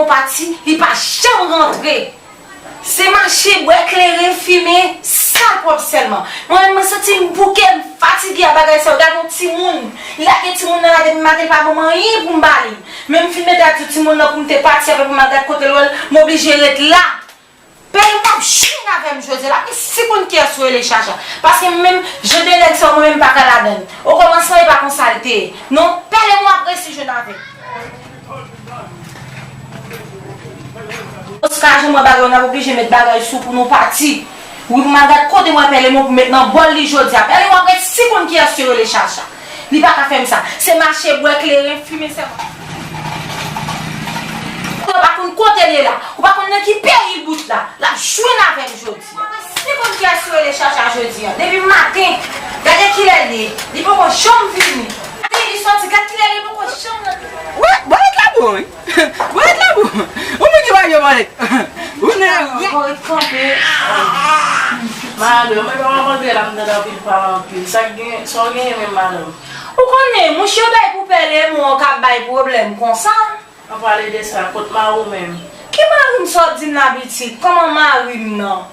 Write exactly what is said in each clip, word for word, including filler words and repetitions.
Pati, li pa janm rantre. Se mache, bwè kleren, fimen, sal pwòp sèlman. Mwen menm, mwen santi m bouke, m fatige a bagay sa yo. Gade yon timoun, li lage timoun nan la depi maten, li pa ban m anyen pou m ba li. Men m fin mete a di timoun nan pou m te pati avè l, pou m al gad kote l, wè l, m oblije ret la. Pèlen m ap jwenn avè m jodi a. L ap gen si konn kiyès ou rele Chacha. Paske m menm, jan de nèg sa yo, mwen menm m pa ka ladan l. Okòmansman, e pa konsa l te ye. Non, pèlen m w ap resi jwenn avè m. Oska, jan mwen bagay, n ap oblije met bagay sou pou nou pati. Wi, pou m al gad kote mwen pèlen mwen pou met nan bòl li jodi a. Pèlen mwen ap ret si konn kiyès yo rele Chacha. Li pa ka fè m sa. Se mache, bwè kleren, fimen sèlman. Ou pa konn kote l ye la. Ou pa konn nan ki peyi l bout la. L ap jwenn avè m jodi. Si konn kiyès yo rele Chacha jodi a. Depi maten, gade kilè l ye. Li poko janm vini. Maten li soti, gad kilè l ye, li poko janm nan. Wi, bòlèt la bon, wi. Bòlèt la bon. Ou moun ki pa gen bòlèt. Ou nan rye. Bòlèt kanpe. Madanm, mwen pa konprann la, m tande anpil pale anpil. Sa k gen, sa w genyen menm, madanm? Ou konnen, mouch yo bay pou pèlen mwen k ap bay pwoblèm konsa. An pale de sa, kot mari w menm? Ki mari m sa w ap di m la pitit? Kòman mari m nan?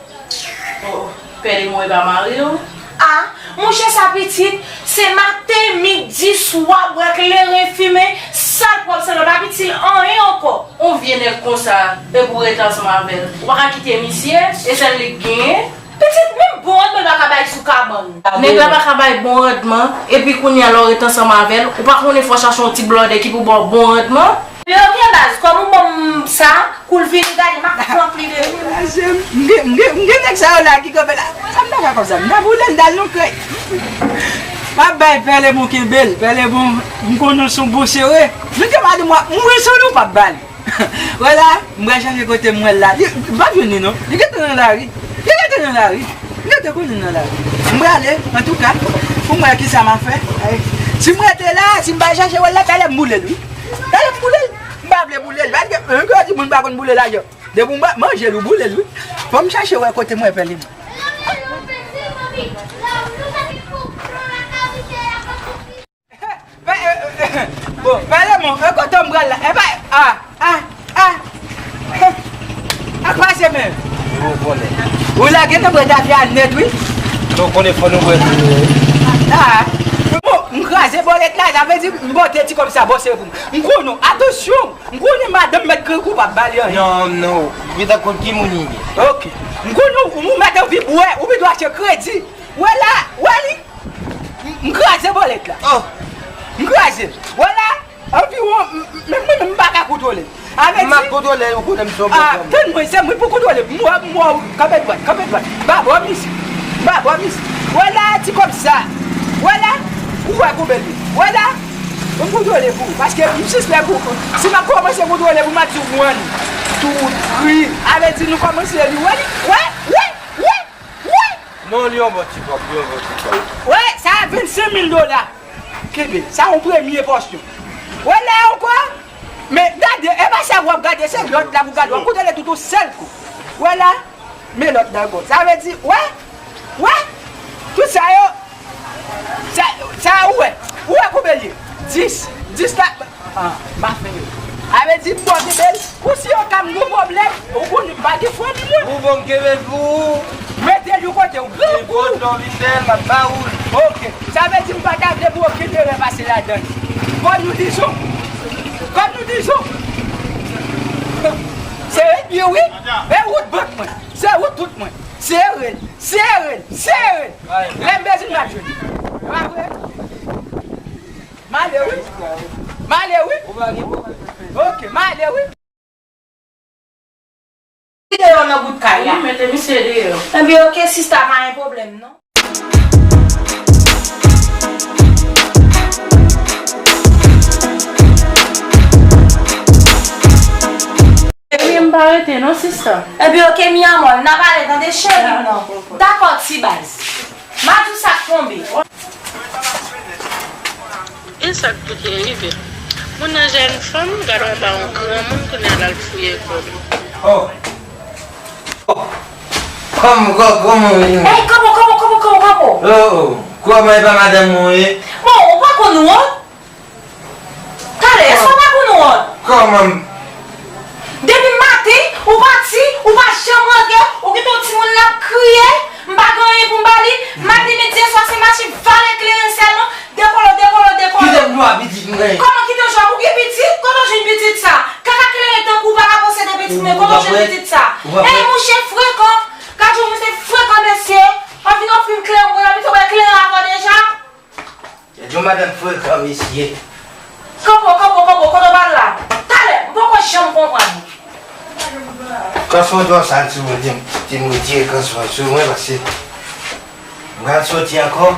Oh, pèlen mwen e pa mari w? A, monchè sa pitit, se maten, midi, swa, bwè kleren, fimen, sal pwòp, sal pwòp, pa itil anyen ankò. On vye nèg konsa, e pou w rete ansanm avè l. Ou pa ka kite misye, e sèl li k genyen. Pitit, menm bon randman l pa ka bay sou kabann. Nèg la pa ka bay bon randman, epi kounye a lè w ret ansanm avè l, ou pa konnen fò w chache yon ti blòdè ki pou ba w bon randman. Men oke baz, kòm ou ban m sa, kou l vini gade, m ap flank li de. Lage m, m gen, m gen, m gen nèg sa yo la ki kanpe la. Sa m ta fè konsa, m ta boule l, m ta al nan krèy. M ap bay pèlen bon kenbe l, pèlen bon, m konnen w se yon bon sere. Menm ke madanm w ap mouri sou li, w p ap ba l. Wè la, m pral chache kote m wè l la. Li, m p ap jwenn li non. Li gentan nan lari. Li gentan nan lari. Li gentan konnen nan lari. M prale, antouka, pou m wè kisa m a fè. Si m rete la, si m pa chache wè l la, talè m boule l, wi. Talè m boule l. M pa vle boule l. Paske, menm ke yo di moun pa konn boule lajan. Depi w manje l, ou boule l, wi. Fò m chache wè kote m wè pèlen mwen. Bon, pale mwen, e kote m pral la? E pa, a, a, a. A kwaze men. Ou lage nan bwèt afya nèt, wi. Nou konnen fò nou bwè tou, wi. A. Bon, m kraze bòlèt la, sa vle di m pote ti kòb sa, bon, se pou m. M konnen, atansyon, m konnen madanm mèt grangou p ap ba li anyen. Non, non, ou gentan konn ki moun li ye. Oke. M konnen ou, ou mèt anvi bwè, ou bezwen achte kredi. Wè la, wè li. M, m kraze bòlèt la. Oh. M kraze l. Wè la, anviwon, m, m, menm mwen menm m pa ka kontwole l. Avèti. M ap kontwole l, ou konnen m se yon bon fanm. Tann mwen, se mwen pou kontwole. M wè, m wè, kanpe dwat, kanpe dwat. Ba bò misye. Ba bò misye. Wè la, ti kòb sa. Wè la, ou wè koube l ye. Wè la, m kontwole pou ou. Paske m sispèk ou. Si m ap kòmanse kontwole pou m ap di w one, two, three. Avèti nou kòmanse li. Wè li, wè, wè, wè. Wè! Non, li yon bon ti kòb, li yon bon ti kòb. Wè, sa a vennsenk mil dola. Kenbe, sa yon premye pòsyon. Wè la ankò? Men gade, e pa sa w ap gade, se lòt la pou gade. W ap kontwole tout yon sèl kou. Wè la? Men lòt la ankò. Sa vle di, wè? Wè? Tout sa yo, sa, sa ou wè? Ou wè konbyen l ye? Dis. Dis la. Ah, m pa fè yo. A vle di, m bò kenbe l. Pou si yo ka m gon pwoblèm, ou konnen m pa gen fanmi mwen. Ou bon m kenbe l pou ou. Mete l yon kote, ou grangou. Nenpòt lè w vin fè l, m ap ba ou l. Oke. Sa vle di m pa ta vle pou okenn erè pase ladan l. Kòm nou dizon. Kòm nou dizon. Se ret byen wi. E wout bank mwen. Se wout tout mwen. Sere l. Sere l. Sere l. Lè m bezwen m ap jwenn. Pa vre? M ale wi. M ale wi. Ou pa gen pwoblèm. Oke, m ale wi. Ki deyò nan bout kay la? Wi, mete misye deyò. Ebyen, oke, sista, pa gen pwoblèm, non. Ebyen, m pa rete, non, sista. Ebyen, oke, mi amor, n a pale, tande, cheri m, non. Dakò, ti baz. M a di w sa k tonbe. E sa k pou te rive? Moun nan jèn fanm, gade yon ba yon granmoun, kounye a l al fouye kò l. Oh. Oh. Kòm, kò-, kòman w ye? Ey, kanpo, kanpo, kanpo, kanpo, kanpo. Oh, oh. Kòman e pa madanm mwen w ye? Bon, ou pa konn wont? Talè, èske w pa konn wont? Kòman? De Ou pati, ou pa janm rantre, ou kite yon timoun l ap kriye, m pa gen anyen pou m ba li, maten, midi, e swa, se mache vale kleren sèlman, dekolo, dekolo, dekolo. Kite m dwa pitit mwen. Kòman kite w dwa? Ou gen pitit? Kote w jwenn pitit sa? Kaka kleren tankou w pa ka posede pitit mwen, kote w jwenn pitit sa? Ey, mouche frekan, gad yon mouche frekan, mesye, anvi ofri m kleren, mwen abitye wè kleren avè w deja. Yon madanm frekan, mesye. Kanpo, kanpo, kanpo, kote w pral la? Talè, m poko janm konprann. Kanson dwa sal sou mwen, di m, di m retire kanson sou mwen, paske m pral soti ankò.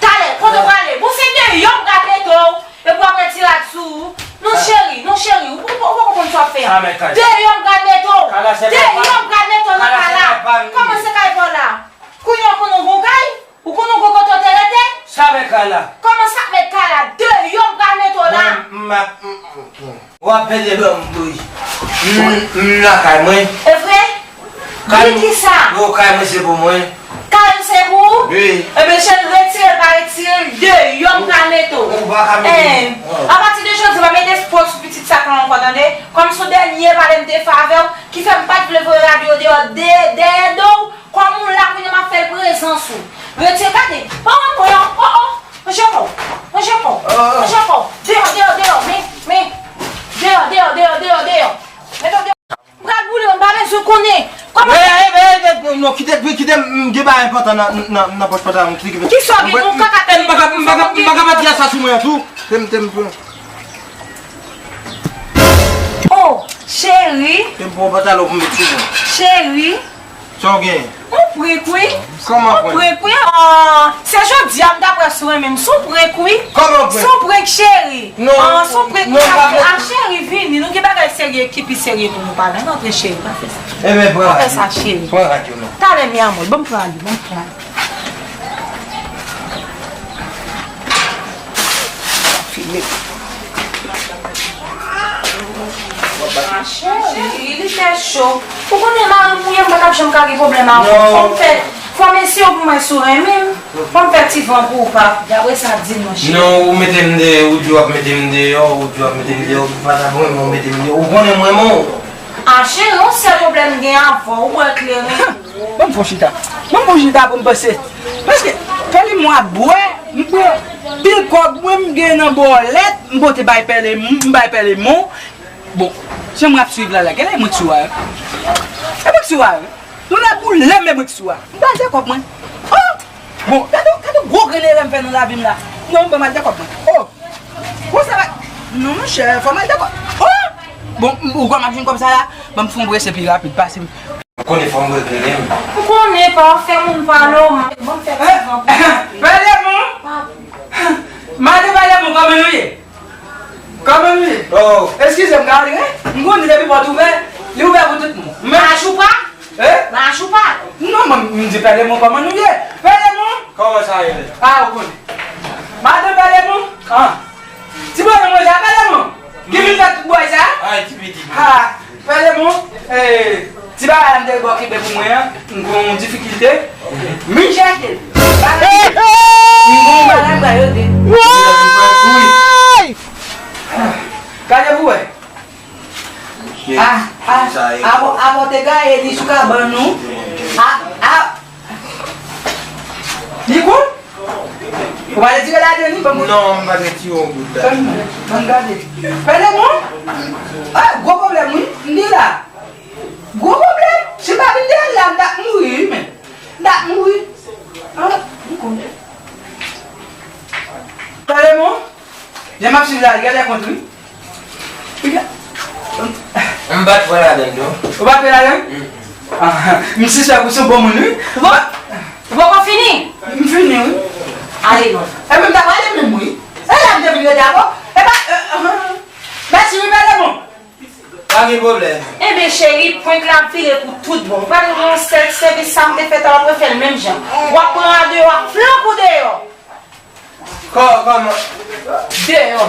Talè, kote w prale? Bon, se deyò m pral mete w, epi w ap retire rad sou ou. Non, cheri, non, cheri, ou, ou, ou poko konn sa w ap fè a. Deyò m pral mete w. Deyò m pral mete w nan kay la. Kòman se kay pa w la? Kounye a w konn yon bon kay? Ou konn yon gwo kote w te rete? Sa mèt kay la? Kòman sa mèt kay la? Deyò m pral mete w la. Mwen, m ap, m, m, m. W ap pede ban m bri. M, m lakay mwen. E vre? Kay m, ki sa? Bon, kay mwen se pou mwen. Kay ou se pou ou? Wi. Ebyen, cheri, retire l, pa retire l, deyò m pral mete w. Ou pa ka mete m. Apati de jodi, pa mete espwa sou pitit sa k la ankò, tande? Kòm se w dènye pale m te fè avè w, ki fè m pa t vle voye rad yo deyò, de, dèyè do w. Kòm ou la kounye a, m ap fè l prezans ou. Retire, gade. Oh, oh, oh, oh, oh. Ranje kò w. Ranje kò w. Ranje kò w. Deyò, deyò, deyò. Men, men. Deyò, deyò, deyò, deyò, deyò. Mete w deyò. M pral boule w, m pa bezwen konnen. Kòman? Ey, ey, ey, ey, non, kite, kite, m gen bagay enpòtan nan, nan, nan pòch pantalon m, kite, kite. Kisa w gen, yon kaka tèt? M pa ka, m pa ka, m pa ka pati a sa sou mwen an tou. Te m, te m pran. Oh, cheri. Te m pran pantalon pou m met sou mwen. Cheri. Sa w gen? Ou prik wi. Kòman prank? Ou prik wi. Ah, se jodi a m ta pran sou renmen m. Se w prank wi. Kòman prank? Se w prank cheri. Non. Ah, se w prank wi. Ah, cheri, vini. Nou gen bagay serye ki pi serye pou nou pale. Ann antre cheri, pa fè sa. Ebyen, pran rad yo. Pa fè sa cheri. Pran rad yo non. Talè mi amor, ban m pran rad yo, ban m pran rad yo. Fini. Ah, cheri, li fè cho. Ou konnen mari m mouye, m pa t ap janm ka gen pwoblèm avè w. Fò m fè, fò m eseye w pou m wè si w renmen m. Fò m fè ti van pou ou, pap. Daprè sa di non, cheri. Non, ou mete m deyò, ou di w ap mete m deyò, ou di w ap mete m deyò, ou pa t ap renmen w mete m deyò. Ou konnen m renmen w. Ah, cheri, yon sèl pwoblèm m gen avè w, ou bwè kleren. Ban m fè yon chita. Ban m fè yon chita pou m panse. Paske, fè li mwen ap bwè, m pran pil kòb mwen, m gen nan bòlèt, m pote bay pèlen, m bay pèlen mwen. Bon, jan mwen ap swiv la la, genlè mwen k sou a. E mwen k sou a. Nou la pou lè men mwen k sou a. M pral de kòb mwen. Oh! Bon, gade, gade gwo grenn erè m fè nan lavi m la. Non, m pral de kòb mwen. Oh! Bon, sa va. Non, monchè, fò m al de kòb. Oh! Bon, m, ou kwè m ap jwenn kòb sa la? Ban m fè yon prese pi rapid, pase m. Ou konnen fò m regle m. Ou konnen pa w fè moun pale w. Ban m fè ti van pou w. Pale moun. Madan pale moun, kòman nou ye? Kòman nou ye? Oh. Eskize m, gade, wi. M konnen depi pòt ouvè, li ouvè pou tout moun. Men. Machoupa? Eh? Machoupa? Non, mwen, m di pale moun, kòman nou ye? Pale moun. Kòman sa ye? Ah, ou konnen. Madan pale moun. Ah. Ti bòy mwen sa, pale moun. Ki vin fè tout bòy sa? Ay, ti piti. Ha. Pale moun. Eh, ti bagay la m te bò kenbe pou mwen an, m gon difikilte. M vin chèche. M gon bagay m pral rete. Woy! Gade pou wè. Ah, ah, avan, avan te gaye li sou kabann nou. Ah, ah. Li kou? Ou pa retire ladan li, ban m. Non, m pa retire yon gout ladan. Ban m, ban m gade. Pale moun? Ah, gwo pwoblèm wi, m di la. Gwo pwoblèm. Si m pa vin deyò la, m t ap mouri wi, men. M t ap mouri. Ah, m kou. Pale moun? Jan m ap swiv la, li genlè kont wi. M pa t pran ladan l non. Ou pa t pran ladan l? Mm. Ah, m sispèk ou se yon bon moun wi. Bon, ou poko fini? M fini wi. Ale non. E men m ta prale menm wi. E la m te vin rete avè w. E pa, eh, ah, mèsi wi, pale moun. Pa gen pwoblèm. Enben cheri, prank la ap vire pou tout bon. Ou pa t wè yon sèl sèvis sa m te fè talè, w ap refè l menm jan. W ap pran andeyò, w ap flank ou deyò. Kò-, kòman? Deyò.